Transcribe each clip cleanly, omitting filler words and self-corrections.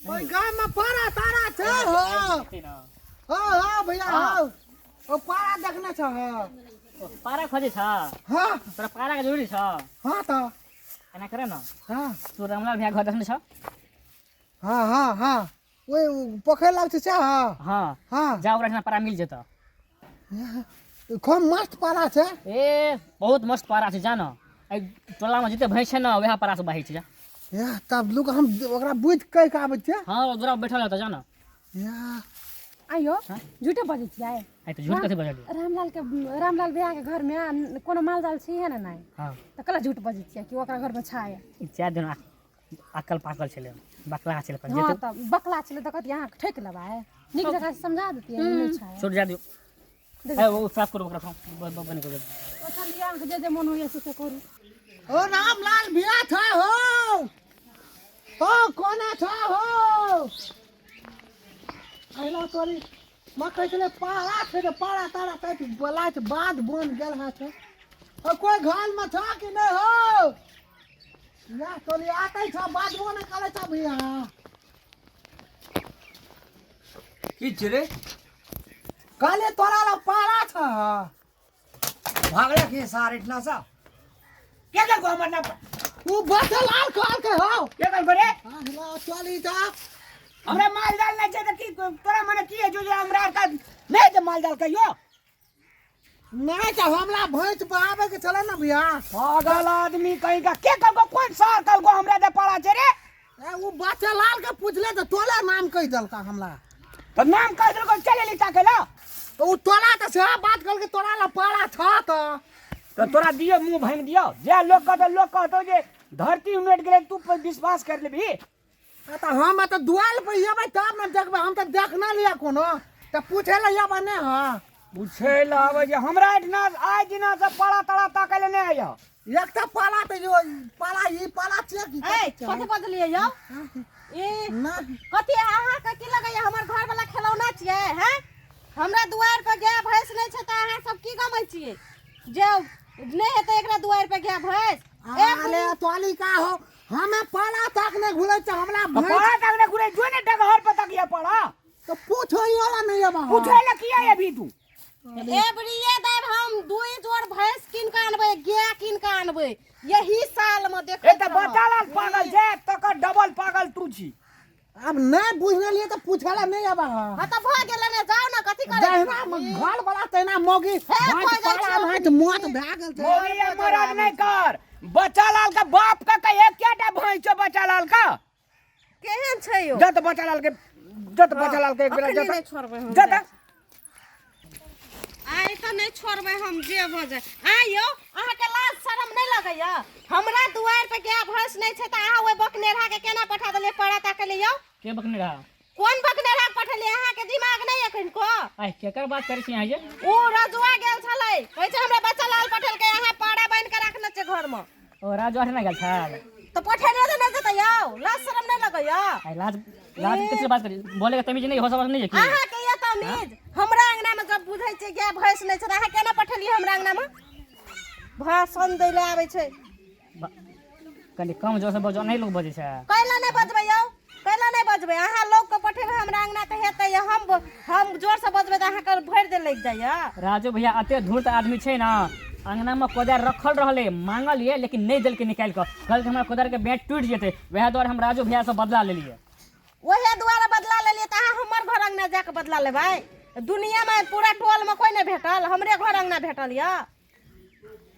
ओहि गाम में पारा तारा छै हो। हाँ हाँ भैया, हाँ, ओ पारा देखने छ? हाँ। पारा खोजे छ? हाँ। तोरा पारा के जरूरी छ? हाँ, तऽ एना करे न। हाँ। तू रामलाल भैया घर देखने छ? हाँ हाँ हाँ, ओहि पोखरि लग छै से? हाँ। हाँ। हाँ। जा, ओकरा पारा मिल जेतौ। खूब मस्त पारा छै। ए, बहुत मस्त पारा छै, जा न। एहि टोलामे जते भैंस छै ने, वएह पारा से बहै छै, जा। याह, तब लुक, हम ओकरा बुझि कहि कऽ आबै छियै। हाँ, ओकरा बैठल रहतौ, जा न। याह। आइयो झूठे बजै छियै? आइ तऽ झूठ कथी बजलियै? रामलाल के, रामलाल भैया के घर में कोनो माल जाल छै ने? नहि। हाँ। तऽ कला झूठ बजै छियै कि ओकरा घर में छै? ई 4 दिन अकल पाकल छलै, बकला छलै अपन। हाँ। जेतै। तऽ बकला छलै तऽ कहतियै अहाँके ठकि लेबै? नीक जकाँ से समझा देतियै, नहि छै। छोड़, जा दियौ। ए, ओ साफ करू ओकरा, बन्द करू। अच्छा लिअ, अहाँके जे जे मोन होइए से से करू। ओ रामलाल भैया छ हो? हो, कोना छ हो? अहिला तोरी मकई छलै, पारा छै तऽ पारा तारा काटि बोला छै, बाध बन गेल है छै। ओ कोई घर में छ कि नहि हो? या तोरी आते छ, बाजबो नहि करै छ भैया। की छै रे? कहले तोरा लग पारा छ। भागले के सार इतना सा के कल को हमर ना? उ बचलाल कहलकै हो। के कल रे? अहिला चली जा। हमरा माल जाल नहीं छै त की तोरा मने की है जो जो हमरा आर का नहीं छै माल जाल कहियो? नहीं तऽ हमरा भैंस बहाबै के छलै ने भैया। पागल आदमी कहीं का। के कल को, कोन सार कल को हमरा दे पड़ा छै रे? ए, उ बचलाल के पूछले तऽ तोले नाम कहि देलका हमरा। त नाम कह देलको, चले ली ताके ला। तऽ उ तोला तऽ सेहा बात कहलकै, तोरा लग पारा छ तऽ। त तोरा दियो मुंह भांगि दियो। जे लोग कहतो, लोग कहतो जे धरती उमेट गेलै, तू पर विश्वास कर लेबही? आ तऽ हम तऽ दुआल पर अयबै तब ने देखबै। हम तऽ देखने लिअ कोनो तऽ पूछे लए अयबै ने? हँ। पूछे ला आबै जे हमरा एहिठिना आइ दिना से पारा तारा ताकै ले नहि आइया। एक तऽ पाला तऽ जो पाला, ई पाला छियै की? ए, कथी बजलियै यौ? ए। ना। कथी अहाँके की लगैया, हमर घर वाला खेलौना छियै? हैं, हमरा दुआर पर गाय भैंस नहि छै तऽ अहाँ सब की गमै छियै जे नहि हेतै एकरा दुआर पर गाय भैंस? अरे तोली का हो, हमें पाला तक नहीं घुलै छै हमरा भैंस। पारा तक नहि घुरे, जो ने डगहर पर तक ये पारा। तऽ पूछो ही वाला नहीं अब। पूछे ला किया अभी तू? एबरिये देब, हम दुई जोड़ भैंस कीन के आनबै, गाय कीन के आनबै यही साल में, ए देखैत तऽ रहब। बच्चा लाल पागल छै तकर डबल पागल तू छी। अब नहीं बुझ लिए तऽ पूछे ला नहीं अब। हाँ, तऽ भऽ गेलै ने, जाउ ने, कथी करै जहिना छी? घर वाला तहिना मौगी। हे, भैंस कोइ जाइ पाला छै। भैंस मौत भए गेल छै। मौगी या मरद नहीं कर। बच्चा लाल का बाप का कहे क्या भैंस छौ बच्चा लाल का? केहन छै यौ? जत बच्चा लाल के, जत बच्चा लाल के एक बेरा अखनी जत नहि छोड़बै हम। जत आइ तऽ नहि छोड़बै हम, जे भऽ जाय। आइ यौ, अहाँके लाज शरम नहि लगैया? हमरा दुआरि पर गाय भैंस नहि छै तऽ अहाँ ओहि बकनेरहा के केना पठा देलियै पारा ताकै ले यौ? के बकने रहा? कोन बकनेरहा के पठेलियै? अहाँके दिमाग नहि एखन को? आइ केकर बात करै छी अहाँ जे? ओ रजुआ गेल छलै, कहै छै हमरा बच्चा लाल पठेलकै, अहाँ पारा बान्हि के राखने छै घरमे। ओ राजू आठ नहि गेल छल? तऽ पठेलियै तऽ नहि जेतै यौ? लाज शरम नहि लगैया? आइ लाज लाज कथी बात करी? बोले के तमीज नहीं हो, समझ नहीं है की? अहाँके ये तमीज? हमरा अंगना में जब बुझै छै गाय भैंस नहि छै तऽ अहाँ केना पठेलियै हमरा अंगना में? भाषण दै लए आबै छै। कनि कम जोर से बजो, नहीं लोग बजै छै। कैला नहि बजबै यौ? कैला नहि बजबै? अहाँ लोग के पठेबै हमरा अंगना तऽ हेतै। हम जोर से बजबै तऽ अहाँके भरि देर लागि जाइया। राजू भैया एते धूर्त आदमी छै ने, अंगना में कोदारि रखल रहलै, मांगलियै लेकिन नहि देलकै निकालि कऽ। कहलकै हमरा कोदारिके बेंट टूटि जेतै। वएह दुआरे हम राजू भैया से बदला लेलियै। ओहे दुआरे बदला लेलियै तऽ अहाँ हमर घर अंगना जाके बदला लेबै? दुनियामे पूरा टोलमे कोइ नहि भेटल, हमरे घर अंगना भेटल यऽ?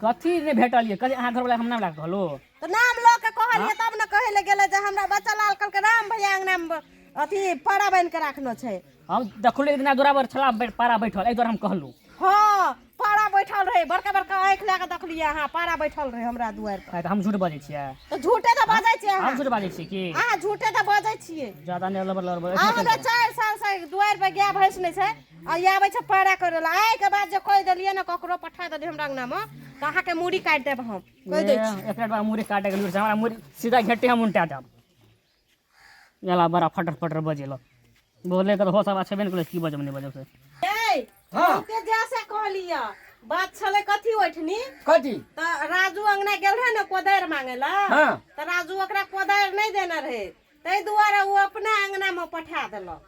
कथी नहि भेटल यऽ? कथी अहाँ घरवला हम नाम लए कऽ कहलहुँ? तऽ नाम लऽ के कहलियै तब ने कहै लए गेलै जे हमरा बच्चा लाल कहलकै राम भैया अंगनामे अथी पारा बान्हि के राखने छै। हम देखलहुँ एक दिना दुआरा छला पारा बैठल, एहि दुआरे हम कहलहुँ। हँ, पारा बैठल रहै, बड़का बड़का आँखि लए कऽ देखलियै अहाँ, पारा बैठल रहै हमरा दुआरि पर। आइ तऽ हम झूठ बजै छियै? तऽ झूठे तऽ बजै छियै हम अहाँ। झूठ बाजै छियै की? अहाँ झूठे तऽ बजै छियै। ज्यादा नहि लबर लबर। आ हमरा 4 साल से दुआरि पर गाय भैंस नहि छै आ ई आबै छै पारा करै लए। आइ के बाद जे कहि देलियै ने, ककरो पठा देलियै हमरा अंगनामे तऽ अहाँके मूड़ी काटि देब, हम कहि दै छी। एकरा बाद मुड़ी काटे के लूरि छै, हमरा मुड़ी सीधा घेटे हम उल्टा देब। एला बड़ा फटर फटर बजेलक, बोले के तऽ होश आब छेबे नहि करै, की बजब नहि बजब से। ए। हाँ। ते जैसे कहलियै बात छलै कथी ओठनी? कथी? तऽ राजू अंगना गेल रहे ने कोदारि मांगे ला। हाँ। तऽ राजू ओकरा कोदारि नहि देने रहे। ताहि दुआरे ओ अपना अंगना मे पठा देलक।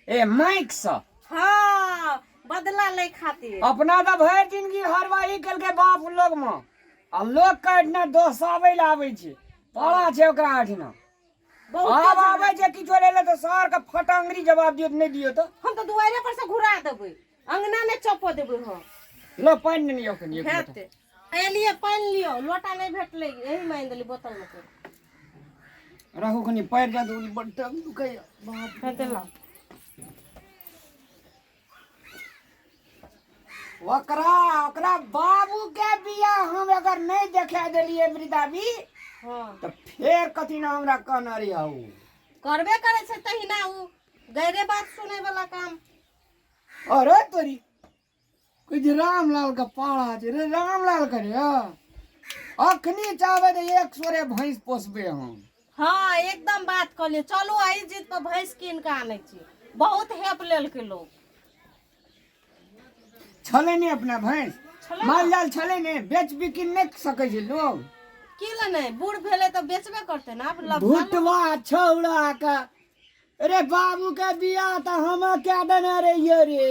ए माइक से? हँ, बदला लै खातिर। अपना तऽ भरि जिंदगी हरवाही केलकै बाप लोग मे, आ लोग के एहिठिना दोसाबै लए आबै छै। पारा छै ओकरा एहिठिना। बहुत आब आबै छै किछो लै लए तऽ शहर के फटंगरी जवाब दियौ, नहि दियौ तऽ हम तऽ दुआरे पर से घुरा देबै, अंगना नहि चपऽ देबै हम। लो पानि ने लियौ कनि एक लोटा। हेतै, एलियै, पानि लियौ। लोटा नहि भेटलै, एही मे आनि देली बोतल मे कऽ। राखू कनि, पैर जात बड्ड दुखैया बाप। हेतै, लाउ। ओकरा ओकरा बाबू के बियाह हम अगर नहीं देखा देलिए वृद्धाबी, हाँ, तऽ फेर कथी ना हमरा कहना रही हौ। करबे करै छै तहिना ओ गैरे बात सुनै वाला काम। अरे तोरी, कुछ रामलाल के पाड़ा छै रे, रामलाल के रे। अखनी चाहबे तऽ एक सोरे भैंस पोसबे हम। हाँ, एकदम बात कहलियै। चलू, एहि जिद पर भैंस कीन कऽ आनै छी। बहुत हेप लेलकै लोक। छलै ने अपना भैंस? छलै ने। माल जाल छलै ने, बेच बिकिन नहि सकै छै लोग। की ले नहि, बूढ़ भेलै तऽ बेचबे करतै ने आब लग। भुटवा छौड़ा के रे, बाबू के बियाह तऽ हम कए देने रहियै रे।